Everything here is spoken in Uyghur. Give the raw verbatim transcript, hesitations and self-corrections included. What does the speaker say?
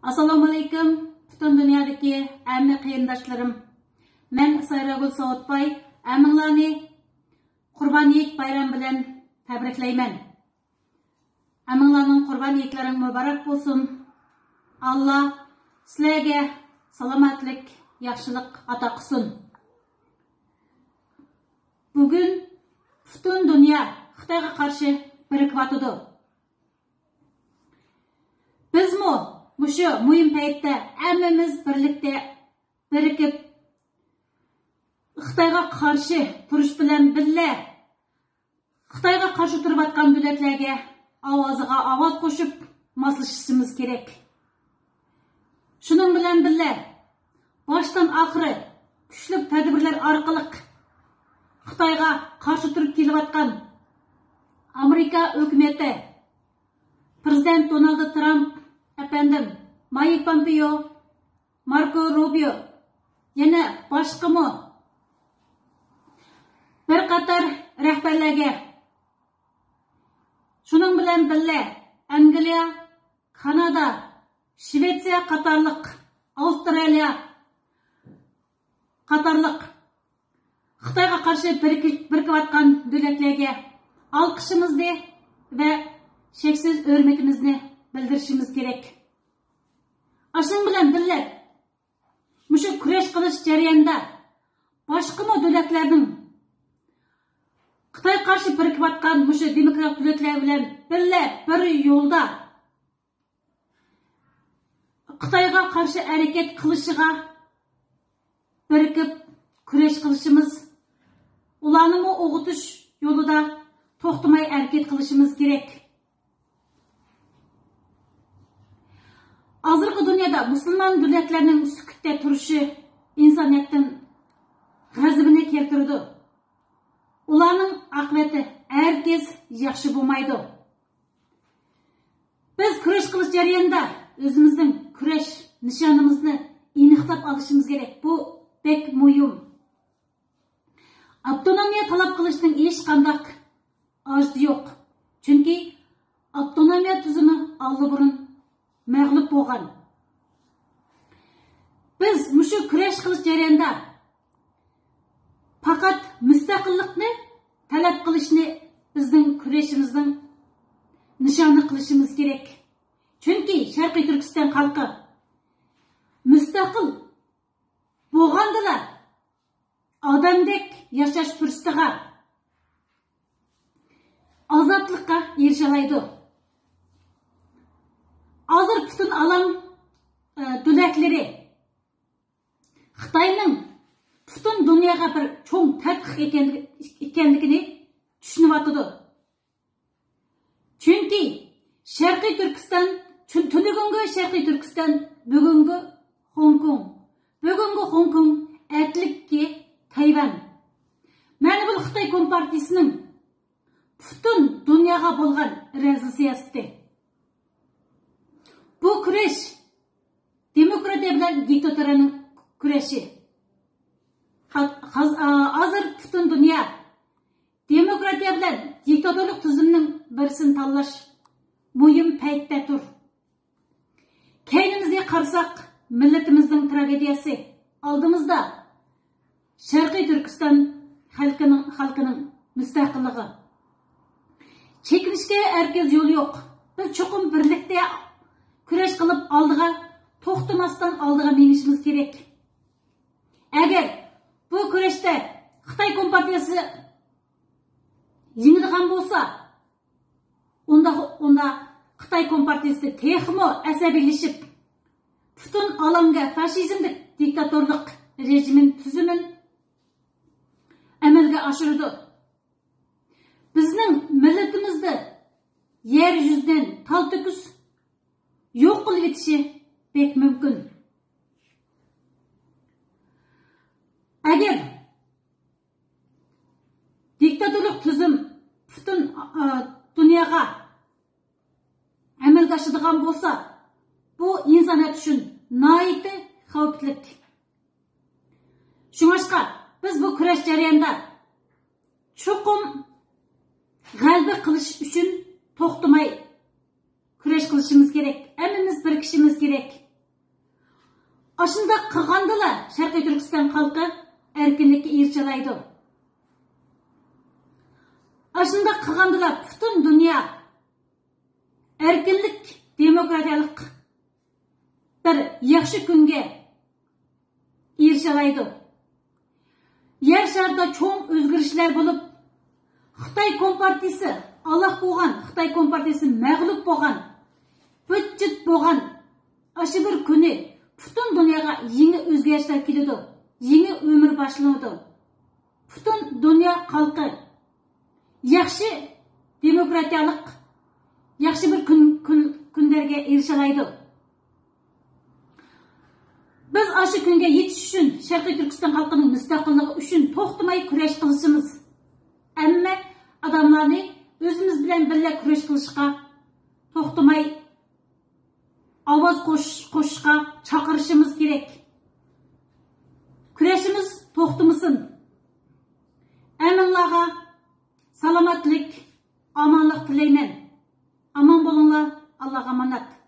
ئاسسالامۇئەلەيكۇم، پۈتۈن دۇنيادىكى ھەممە قېرىنداشلىرىم. مەن سايراگۈل ساۋۇتباي، ھەممىڭلارنى قۇربان ھېيت بايرامى بىلەن تەبرىكلەيمەن. ھەممىڭلارنىڭ قۇربان ھېيتلىرىڭ مۇبارەك بولسۇن. ئاللا سىلەرگە سالامەتلىك، ياخشىلىق ئاتا قىلسۇن. بۈگۈن پۈتۈن دۇنيا خىتايغا قارشى بىرىكىۋاتىدۇ. بىزمۇ مۇشۇ مۇھىم پەيتتە ھەممىمىز بىرلىكتە بىرىكىپ، خىتايغا قارشى تۇرۇش بىلەن بىللە، خىتايغا قارشى تۇرۇۋاتقان دۆلەتلەرگە ئاۋازىغا ئاۋاز قوشۇپ ماسلىشىشىمىز كېرەك. شۇنىڭ بىلەن بىللە، باشتىن ئاخىرى كۈچلۈك تەدبىرلەر ئارقىلىق خىتايغا قارشى تۇرۇپ كېلىۋاتقان ئامېرىكا ھۆكۈمىتى، پىرېزىدېنت دونالد ترامپ ئەپەندىم، مايك پومپېيو، ماركو روبىيو، يەنە باشقىمۇ بىر قاتار رەھبەرلەرگە، شۇنىڭ بىلەن بىللە ئەنگلىيە، كانادا، شىۋېتسىيە قاتارلىق، ئاۋسترالىيە قاتارلىق خىتايغا قارشى بىرىكىپ، بىرىكىۋاتقان دۆلەتلەرگە ئالقىشىمىزنى ۋە شەكسىز ھۆرمىتىمىزنى بىلدۈرۈشىمىز كېرەك. ئاشۇنىڭ بىلەن بىللە، مۇشۇ كۈرەش قىلىش جەريانىدا باشقىمۇ دۆلەتلەرنىڭ خىتايغا قارشى بىرىكىۋاتقان مۇشۇ دېموكرات دۆلەتلەر بىلەن بىللە بىر يولدا خىتايغا قارشى ھەرىكەت قىلىشىغا بىرىكىپ كۈرەش قىلىشىمىز، ئۇلارنىمۇ ئويغىتىش يولىدا توختىماي ھەرىكەت قىلىشىمىز كېرەك. ھازىرقى دۇنيادا مۇسۇلمان دۆلەتلەرنىڭ سۈكۈتتە تۇرۇشى ئىنسانىيەتنىڭ غەزىپىنى كەلتۈرىدۇ. ئۇلارنىڭ ئاقىۋىتى ھەرگىز ياخشى بولمايدۇ. بىز كۈرەش قىلىش جەريانىدا ئۆزىمىزنىڭ كۈرەش نىشانىمىزنى ئېنىقلاپ ئالىشىمىز كېرەك. بۇ بەك مۇھىم. ئاپتونومىيە تەلەپ قىلىشنىڭ ھېچقانداق ھاجىتى يوق. چۈنكى ئاپتونومىيە تۈزۈمى ئاللىبۇرۇن مەغلۇپ بولغان. بىز مۇشۇ كۈرەش قىلىش جەريانىدا پەقەت مۇستەقىللىقنى تەلەپ قىلىشنى بىزنىڭ كۈرىشىمىزنىڭ نىشانى قىلىشىمىز كېرەك. چۈنكى شەرقىي تۈركىستان خەلقى مۇستەقىل بولغاندىلا ئادەمدەك ياشاش پۇرسىتىغا، ئازادلىققا ئېرىشەلەيدۇ. ھازىر پۈتۈن ئالەم، ئە، دۆلەتلىرى خىتاينىڭ پۈتۈن دۇنياغا بىر چوڭ تەھدىت ئىكەن-، ئىكەنلىكىنى چۈشىنىۋاتىدۇ. چۈنكى شەرقىي تۈركىستان، تۈ-، تۈنۈگۈنكى شەرقىي تۈركىستان، بۈگۈنكى خوڭكوڭ، بۈگۈنكى خوڭكوڭ، ئەتىلىككى تەيۋەن. مەنە بۇ خىتاي كومپارتىيىسىنىڭ پۈتۈن دۇنياغا بولغان رەزىل سىياسىتى. بۇ كۈرەش دېموكراتىيە بىلەن دىكتاتورانىڭ كۈرەشى. ھا-، ھاز-، ئا-، ھازىر پۈتۈن دۇنيا دېموكراتىيە بىلەن دىكتاتورلۇق تۈزۈمنىڭ بىرسىنى تاللاش مۇھىم پەيتتە تۇر. كەينىمىزگە قارىساق، مىللىتىمىزنىڭ تراگېدىيەسى ئالدىمىزدا. شەرقىي تۈركىستان خەلقىنىڭ، خەلقىنىڭ مۇستەقىللىقى. چېكىنىشكە ھەرگىز يول يوق. بىز چوقۇم بىرلىكتە كۈرەش قىلىپ ئالدىغا، توختىماستىن ئالدىغا مېڭىشىمىز كېرەك. ئەگەر بۇ كۈرەشتە خىتاي كومپارتىيەسى يېڭىدىغان بولسا، ئۇندا، ئۇندا خىتاي كومپارتىيەسى تېخىمۇ ئەسەبىيلىشىپ، پۈتۈن ئالەمگە فاشىزملىق دىكتاتورلۇق رېجىمىنى، تۈزۈمىنى ئەمەلگە ئاشۇرىدۇ. بىزنىڭ مىللىتىمىزدە يەر يۈزىدىن تال تۆكۈس يوق قىلىۋېتىشى بەك مۇمكىن. ئەگەر دىكتاتورلۇق تۈزۈم پۈتۈن، ئا، دۇنياغا ئەمەلگە ئاشىدىغان بولسا، بۇ ئىنسانىيەت ئۈچۈن ناھايىتى خەۋپلىك. شۇڭلاشقا بىز بۇ كۈرەش جەريانىدا چوقۇم غەلىبە قىلىش ئۈچۈن توختىماي كۈرەش قىلىشىمىز كېرەك. ھەممىمىز بىرىكىشىمىز كېرەك. ئاشۇنداق قىلغاندىلا شەرقىي تۈركىستان خەلقى ئەركىنلىككە ئېرىشەلەيدۇ. ئاشۇنداق قىلغاندىلا پۈتۈن دۇنيا ئەركىنلىك، دېموكراتىيەلىك بىر ياخشى كۈنگە ئېرىشەلەيدۇ. يەر شارىدا چوڭ ئۆزگىرىشلەر بولۇپ، خىتاي كومپارتىيىسى ھالاك بولغان، خىتاي كومپارتىيىسى مەغلۇپ بولغان، پۈتچىت بولغان ئاشۇ بىر كۈنى پۈتۈن دۇنياغا يېڭى ئۆزگەرتىشلەر كېلىدۇ، يېڭى ئۆمۈر باشلىنىدۇ. پۈتۈن دۇنيا خەلقى ياخشى دېموكراتىيەلىك، ياخشى بىر كۈن، كۈن، كۈنلەرگە ئېرىشەلەيدۇ. بىز ئاشۇ كۈنگە يېتىش ئۈچۈن، شەرقىي تۈركىستان خەلقىنىڭ مۇستەقىللىقى ئۈچۈن توختىماي كۈرەش قىلىشىمىز. ھەممە ئادەملەرنى ئۆزىمىز بىلەن بىللە كۈرەش قىلىشقا توختىماي ئاۋاز قوش-، قوشۇشقا چاقىرىشىمىز كېرەك. كۈرەشىمىز توختىمىسۇن. ھەممىڭلارغا سالامەتلىك، ئامانلىق تىلەيمەن. ئامان بولۇڭلار، ئاللاغا ئامانەت.